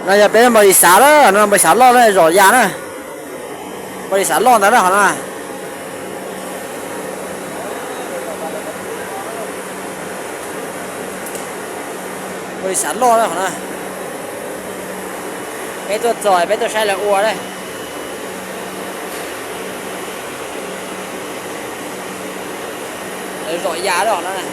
No yog peb npau lis xav lawm, no npau lis xav loj na, zom ya na. Npau lis xav loj ntawd na qhov no. Npau lis xav loj na qhov no. Peb tuaj txog peb tuaj saib lawv ua na. Lawv zom ya lawm qhov no.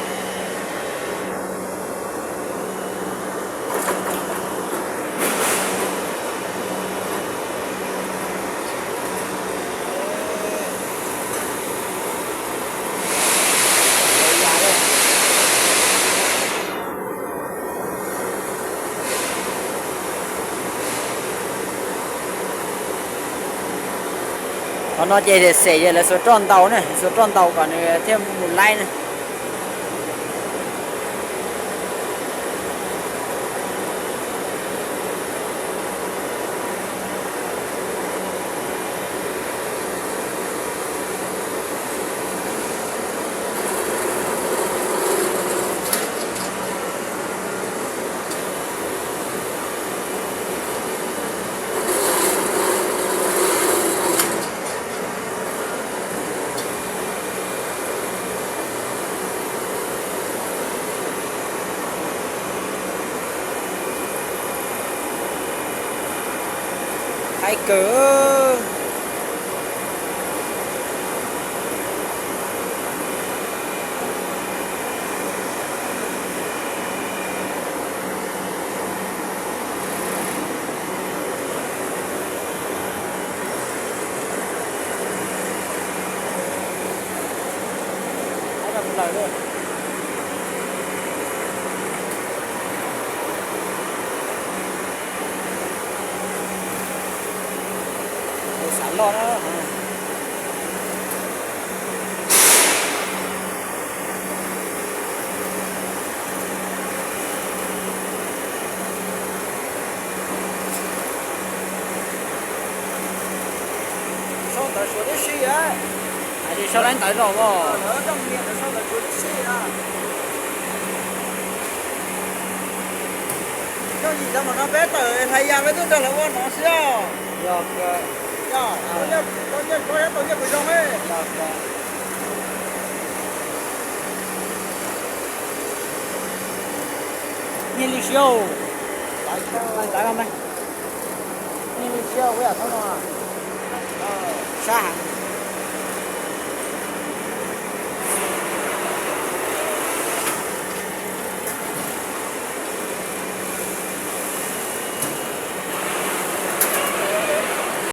Qhov no ces xem yog lawv xuas roj ntaus ne, xuas roj ntaus kom nws thiaj mus laib ne. Haib kawg. Xav loj na. Sau ntawv suav tib si a. Hais tias sau lawv ntawv zog os. Lawv coj niam ntawd sau ntawv suav tib si a. Yog yim xyoo mas no peb tawm hlais yas peb twb nrog lawv ua no xwb os. Yog, tau nyiaj, tau nyiaj kuv zoo. Nyiaj li siab, ntawv no, nyiaj li siab ua yam thoob no, sab heev.